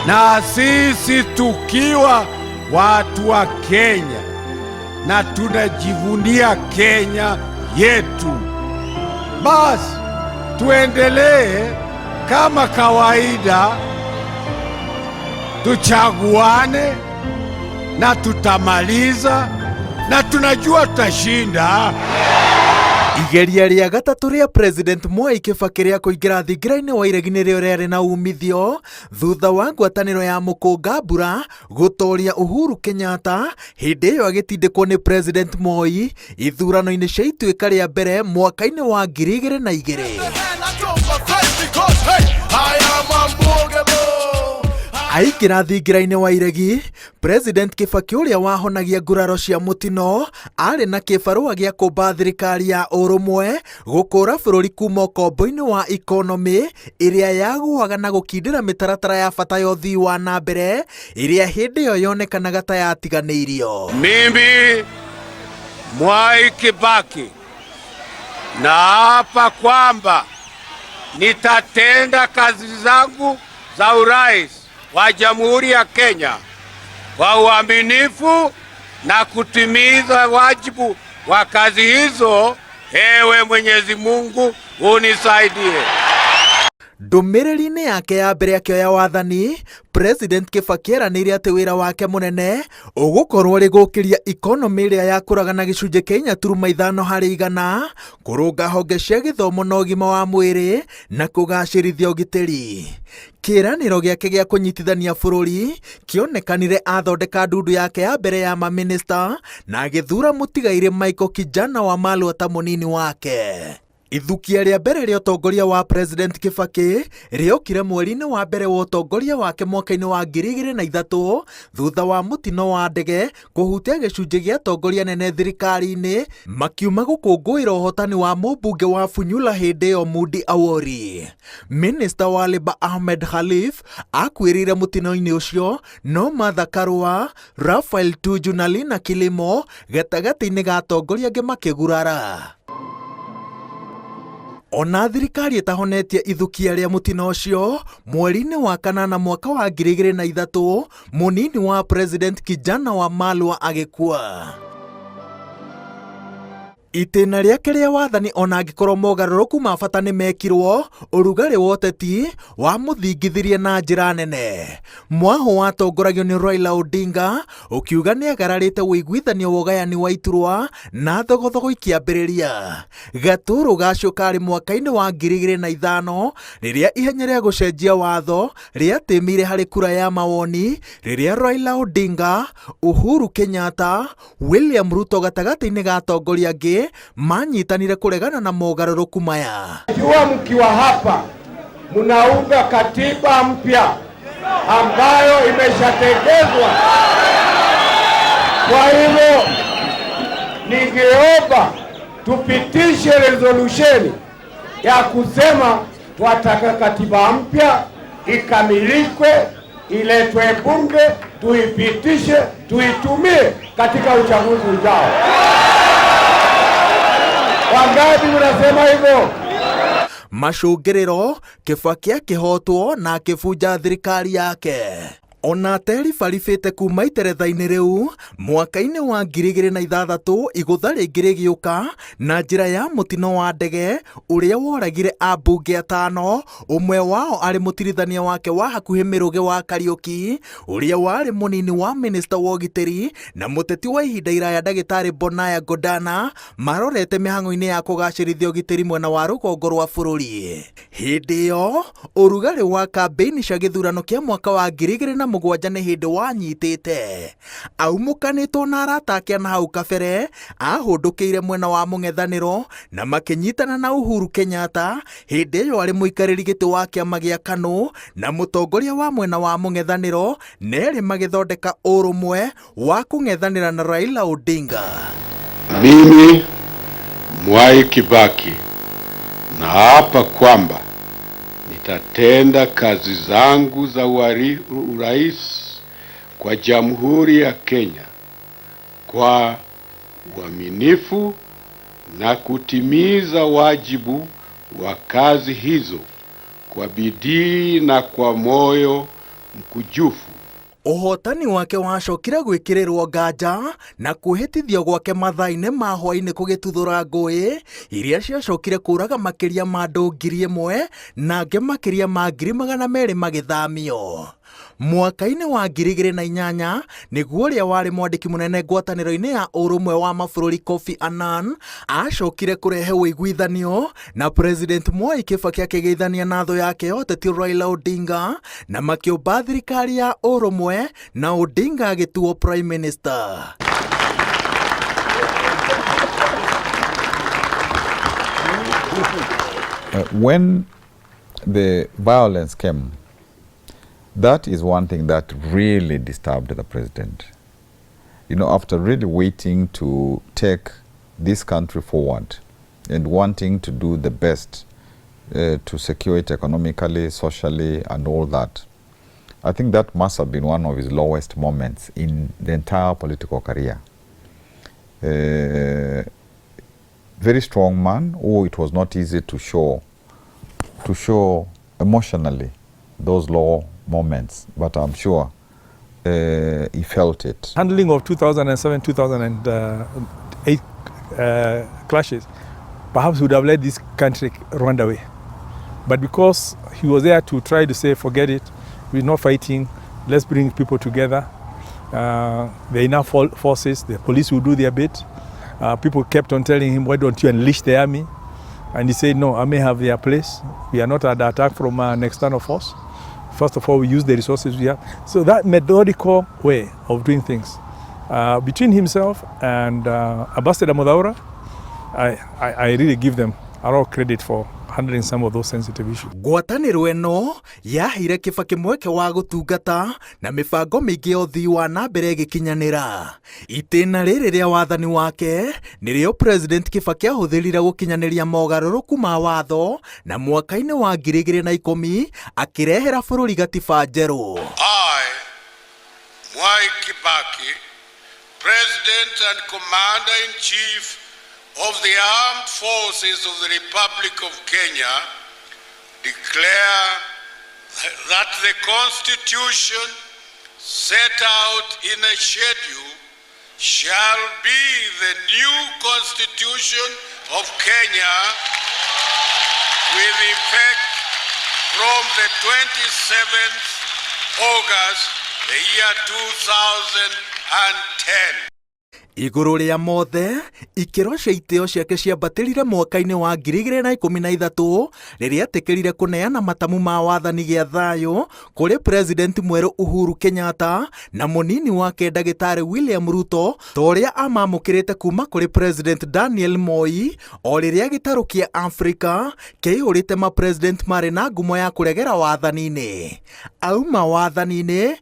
Na sisi tukiwa watu wa Kenya na tunajivunia Kenya yetu, basi tuendelee kama kawaida, tuchaguane na tutamaliza na tunajua tutashinda. Igeria rĩa gatatũ rĩa President Mwai Kibaki rĩa kũingĩra thingira-inĩ wa iregi nĩrĩo rĩarĩ na umithio thutha wa ngwatanĩro ya mũkũnga mbura gũtoria Uhuru Kenyatta hĩndĩ ĩyo agĩtindĩkwo nĩ President Moi ithurano-inĩ cia ituĩka rĩa mbere mwaka-inĩ wa 2002. Aingĩra thingira-inĩ wa iregi, President Kibaki ũrĩa wahonagia nguraro cia mũtino arĩ na kĩbarũa gĩa kũmba thirikari ya ũrũmwe gũkũra bũrũri kuma ũkombo-inĩ wa ikonomĩ ĩrĩa yagũaga na gũkindĩra mĩtaratara ya bata ya ũthii wa na mbere ĩrĩa hĩndĩ ĩyo yonekanaga ta yatiganĩirio. Mimi Mwai Kibaki naapa kwamba nitatenda kazi zangu za urais wa Jamhuri ya Kenya kwa uaminifu na kutimiza wajibu wa kazi hizo. Ewe Mwenyezi Mungu unisaidie. Ndũmĩrĩri-inĩ yake ya mbere akĩoya wathani, President Kibaki eranĩire atĩ wĩra wake mũnene ũgũkorwo ũrĩ gũkĩria ikonomĩ ĩrĩa yakũraga na gĩcunjĩ kĩa 4.5%, kũrũnga honge cia gĩthomo na ũgima wa mwĩrĩ na kũgacĩrithia ũgitĩri. Kĩĩranĩro gĩake gĩa kũnyitithania bũrũri kĩonekanire athondeka ndundu yake ya mbere ya mamĩnĩsta na agĩthura mũtigairĩ Michael Kijana Wamalwa ta mũnini wake. Ithukia rĩa mbere rĩa ũtongoria wa President Kibaki rĩokire mweri-inĩ wa mbere wa ũtongoria wake mwaka-inĩ wa 2003 thutha wa mũtino wa ndege kũhutia gĩcunjĩ gĩa atongoria nene thirikari-inĩ makiuma gũkũngũĩra ũhotani wa mũmbunge wa Funyula hĩndĩ ĩyo Moody Awori. Minista wa Labour Ahmed Khalif akuĩrĩire mũtino-inĩ ũcio no Martha Karua, Raphael Tuju na Lina Kilimo gatagatĩ-inĩ ga atongoria angĩ makĩgurara. Ona thirikari ĩtahonetie ithukia rĩa mũtino ũcio, mweri-inĩ wa kanana mwaka wa 2003 mũnini wa President Kijana Wamalwa agĩkua. Itĩna rĩake rĩa wathani ona angĩkorwo mogarũrũku ma bata nĩ mekirwo, ũrugarĩ wa ũteti wamũthingithirie na njĩra nene. Mwahũ watongoragio nĩ Raila Odinga ũkiuga nĩagararĩte ũiguithanio wa ũgayani wa iturwa na thogothogo ikĩambĩrĩria. Gatũrũ gacio karĩ mwaka-inĩ wa 2005 rĩrĩa ihenya rĩa gũcenjia watho rĩatĩmĩire harĩ kura ya mawoni rĩrĩa Raila Odinga, Uhuru Kenyatta, William Ruto gatagatĩ-inĩ ga atongoria angĩ manyitanire kũregana na mogarũrũku maya. Jua mkiwa hapa mnaunga katiba mpya ambayo imeshatengezwa. Kwa hivyo ningeomba tupitishe resolution ya kusema twataka katiba mpya ikamilikwe, iletwe bunge, tuipitishe, tuitumie katika uchaguzi ujao. Wangapi mnasema hivyo? Macũngĩrĩro Kibaki akĩhotwo na akĩbunja thirikari yake. Ona ateribaribĩte kuma iteretha-inĩ rĩu mwaka-inĩ wa 2006 igũtha rĩngĩ rĩgĩũka na njĩra ya mũtino wa ndege ũrĩa woragire ambunge atano, ũmwe wao arĩ mũtirithania wake wa hakuhĩ Mĩrũgĩ wa Kariũki ũrĩa warĩ mũnini wa minista wa ũgitĩri na mũteti wa ihinda iraya ndagĩtarĩ Bonaya Godana marorete mĩhang'o-inĩ ya kũgacĩrithia ũgitĩri mwena wa rũgongo rwa bũrũri. Hĩndĩ ĩyo ũrugarĩ wa kambĩini cia gĩthurano kĩa mwaka wa 2007 nĩ hĩndĩ wanyitĩte. Aumũkanĩtwo na arata ake na hau kabere ahũndũkĩire mwena wa mũng'ethanĩro na makĩnyitana na Uhuru Kenyatta hĩndĩ ĩyo arĩ mũikarĩri gĩtĩ wa kĩama gĩa KANU na mũtongoria wa mwena wa mũng'ethanĩro nerĩ magĩthondeka ũrũmwe wa kũng'ethanĩra na Raila Odinga. Mimi Mwai Kibaki naapa kwamba nitatenda kazi zangu za urais kwa Jamhuri ya Kenya kwa uaminifu na kutimiza wajibu wa kazi hizo kwa bidii na kwa moyo mkujufu. Ũhotani wake wacokire gwĩkĩrĩrwo nganja na kwĩhĩtithio gwake mathaa-inĩ ma hwaĩ-inĩ kũgĩtuthũra ngũĩ iria ciacokire kũraga makĩria ma andũ 1,000 na angĩ makĩria ma 200,000 magĩthamio. Mwaka-inĩ wa 2008 nĩguo ũrĩa warĩ mwandĩki mũnene ngwatanĩro-inĩ ya Ũrũmwe wa Mabũrũri Kofi Annan acokire kũrehe ũiguithanio na President Mwai Kibaki akĩgeithania na thũ yake ya ũteti Raila Odinga na makĩũmba thirikari ya ũrũmwe na Odinga agĩtuo Prime Minister. When the violence came, that is one thing that really disturbed the president. After really waiting to take this country forward and wanting to do the best to secure it economically, socially, and all that, I think that must have been one of his lowest moments in the entire political career. Very strong man who it was not easy to show emotionally those low moments, but I'm sure he felt it. Handling of 2007, 2008 clashes perhaps would have led this country run away. But because he was there to try to say, "Forget it, we're not fighting, let's bring people together. There are enough forces, the police will do their bit." People kept on telling him, "Why don't you unleash the army?" And he said, "No, army have their place. We are not under attack from an external force. First of all, we use the resources we have." So that methodical way of doing things, between himself and Ambassador Muthaura, I really give them a lot of credit for handling some of those sensitive issues. Ngwatanĩro ĩno yaheire Kibaki mweke wa gũtungata na mĩbango mĩingĩ ya ũthii wa na mbere ĩgĩkinyanĩra. Itĩna rĩrĩ rĩa wathani wake nĩrĩo President Kibaki ahũthĩrire gũkinyanĩria mogarũrũku ma watho na mwaka-inĩ wa 2010 akĩrehera bũrũri gatiba njerũ. I, Mwai Kibaki, President and Commander-in-Chief of the Armed Forces of the Republic of Kenya, declare that the Constitution set out in a schedule shall be the new Constitution of Kenya with effect from the 27th August, the year 2010. Igũrũ rĩa mothe, ikĩro cia itĩo ciake ciambatĩrire mwaka-inĩ wa 2013 rĩrĩa etĩkĩrire kũneana matamu ma wathani gĩa thayũ kũrĩ President mwerũ Uhuru Kenyatta na mũnini wake ndagĩtarĩ William Ruto, ta ũrĩa amamũkĩrĩte kuma kũrĩ President Daniel Moi, o rĩrĩa gĩtarũ kĩa Afrika kĩaihũrĩte mapresident marĩ na ngumo ya kũregera wathani-inĩ. Auma wathani-inĩ,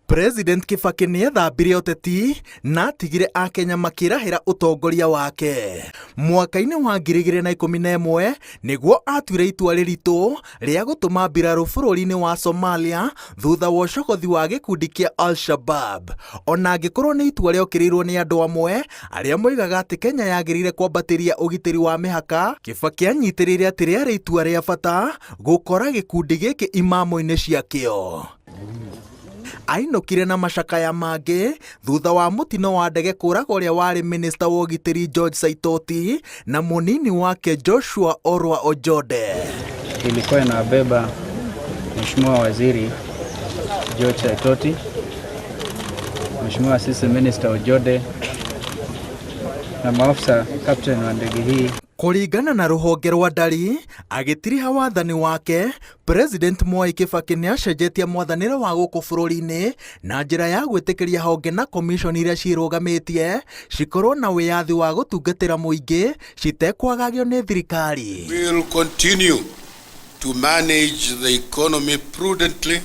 President Kibaki nĩethambire ũteti na atigire akenya makĩrahĩra ũtongoria wake. Mwaka-inĩ wa 2011 nĩguo atuire itua rĩritũ rĩa gũtũma mbirarũ bũrũri-inĩ wa Somalia thutha wa ũcogothi wa gĩkundi kĩa Al-Shabab. Ona angĩkorwo nĩ itua rĩokĩrĩirwo nĩ andũ amwe arĩa moigaga atĩ Kenya yagĩrĩire kwambatĩria ũgitĩri wa mĩhaka, Kibaki anyitĩrĩire atĩ rĩarĩ itua rĩa bata gũkora gĩkundi gĩkĩ imamo-inĩ ciakĩo. Ainũkire na macakaya mangĩ thutha wa mũtino wa ndege kũraga ũrĩa warĩ minista wa ũgitĩri George Saitoti na mũnini wake Joshua Orwa Ojode. Ilikuwa inabeba Mheshimiwa Waziri George Saitoti, Mheshimiwa Assistant Minister Ojode na maafisa captain wa ndege hii. Kũringana na rũhonge rwa ndari, agĩtiriha wathani wake, President Mwai Kibaki nĩ acenjetie mwathanĩre wa gũkũ bũrũri-inĩ na njĩra ya gwĩtĩkĩria honge na commission iria ciĩrũgamĩtie cikorwo na wĩyathi wa gũtungatĩra mũingĩ citekwagagio nĩ thirikari. We will continue to manage the economy prudently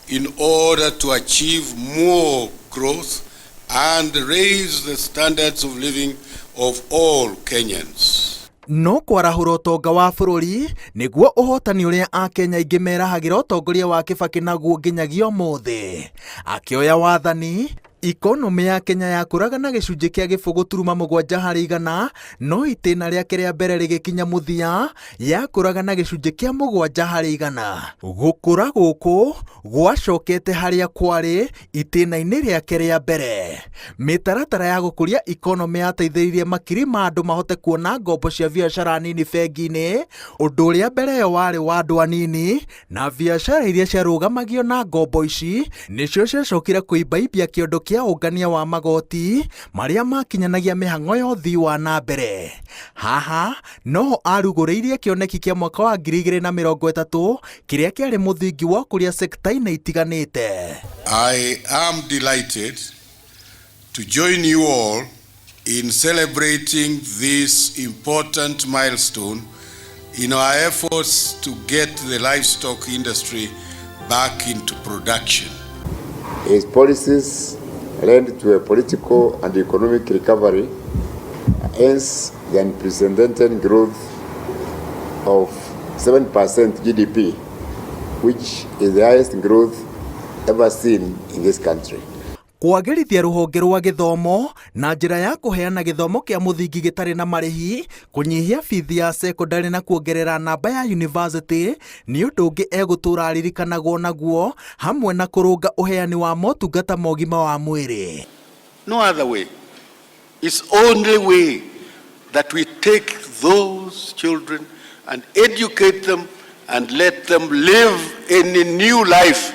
in order to achieve more growth and raise the standards of living of all Kenyans. No kwarahũra ũtonga wa bũrũri nĩguo ũhotani ũrĩa akenya aingĩ merahagĩra ũtongoria wa Kibaki naguo nginyagia ũmũthĩ. Akĩoya wathani, Ikonomĩ ya Kenya yakũraga na gĩcunjĩ kĩa 0.7%, no itĩna rĩake rĩa mbere rĩgĩkinya mũthia yakũraga na gĩcunjĩ kĩa 7%. Gũkũra gũkũ gwacokete harĩa kwarĩ itĩna-inĩ rĩake rĩa mbere. Mĩtaratara ya gũkũria ikonomĩ yateithĩrĩirie makiri ma andũ mahote kuona ngombo cia biacara nini bengi-inĩ, ũndũ ũrĩa mbere ĩyo warĩ wa andũ anini, na biacara iria ciarũgamagio na ngombo ici nĩcio ciacokire kũimbaimbia kĩondo kĩa ũngania wa magoti marĩa makinyanagia mĩhang'o ya ũthii wa na mbere. Haha noho arugũrĩirie kĩoneki kĩa mwaka wa 2030 kĩrĩa kĩarĩ mũthingi wa ũkũria sekta-inĩ itiganĩte. I am delighted to join you all in celebrating this important milestone in our efforts to get the livestock industry back into production. His policies led to a political and economic recovery, hence the unprecedented growth of 7% GDP, which is the highest growth ever seen in this country. Kwagĩrithia rũhonge rwa gĩthomo na njĩra ya kũheana gĩthomo kĩa mũthingi gĩtarĩ na marĩhi, kũnyihia bithi ya sekondarĩ na kuongerera namba ya yunivasĩtĩ nĩ ũndũ ũngĩ egũtũra aririkanagwo naguo, hamwe na kũrũnga ũheani wa motungata ma ũgima wa mwĩrĩ. No other way. It's only way that we take those children and educate them and let them live in a new life,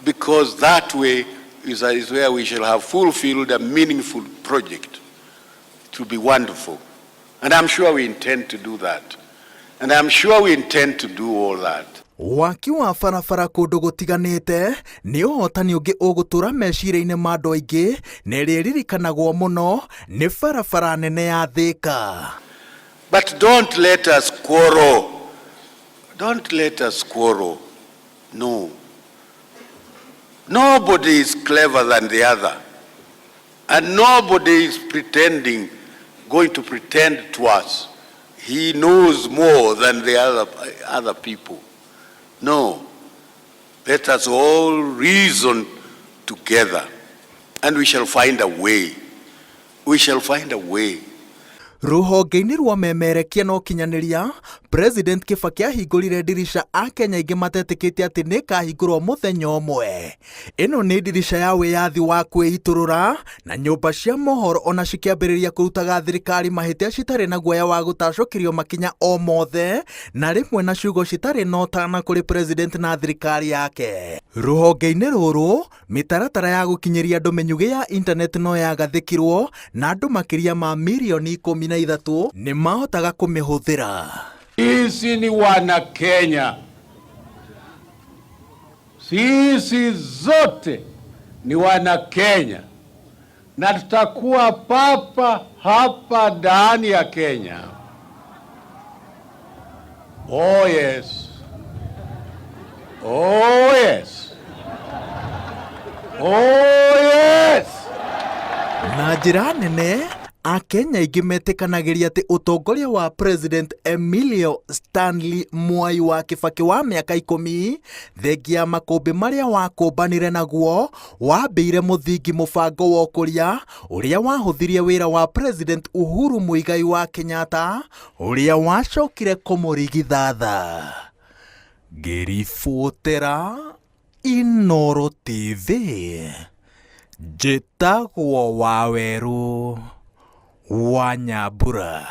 because that way is where we shall have fulfilled a meaningful project. It will be wonderful. And I'm sure we intend to do that. And I'm sure we intend to do all that. Waki wa barabara kũndũ gũtiganĩte nĩ ũhotani ũngĩ ũgũtũra meciria-inĩ ma andũ aingĩ, na ĩrĩa ĩririkanagwo mũno nĩ barabara nene ya Thĩka. But don't let us quarrel. Don't let us quarrel. No. Nobody is clever than the other. And nobody is going to pretend to us he knows more than the other people. No. Let us all reason together, and we shall find a way. We shall find a way. Rũhonge-inĩ rwa memerekia na ũkinyanĩria, President Kibaki ahingũrire ndirica Akenya aingĩ matetĩkĩtie atĩ nĩ ĩkahingũrwo mũthenya ũmwe. Ĩno nĩ ndirica ya wĩyathi wa kwĩitũrũra, na nyũmba cia mohoro ona cikĩambĩrĩria kũrutaga thirikari mahĩtia citarĩ na guoya wa gũtacũkĩrio makinya o mothe, na rĩmwe na ciugo citarĩ na ũtana kũrĩ president na thirikari yake. Rũhonge-inĩ rũrũ, mĩtaratara ya gũkinyĩria andũ mĩnyugĩ ya internet no yagathĩkirwo, na andũ makĩria ma mirioni 13 nĩ mahotaga kũmĩhũthĩra. Sisi ni wana Kenya. Sisi zote ni wana Kenya, na tutakuwa papa hapa ndani ya Kenya. Oh yes. Oh yes. Oh yes. Na njĩra nene, Akenya aingĩ metĩkanagĩria atĩ ũtongoria wa President Emilio Stanley Mwai wa Kibaki wa mĩaka 10, thengia ya makũmbĩ marĩa wakũmbanire naguo, wambĩire mũthingi mũbango wa ũkũria ũrĩa wahũthirie wĩra wa President Uhuru Muigai wa Kenyatta, ũrĩa wacokire kũmũrigithatha. Ngĩribotera Inooro TV, njĩtagwo Wawerũ wa Nyambura.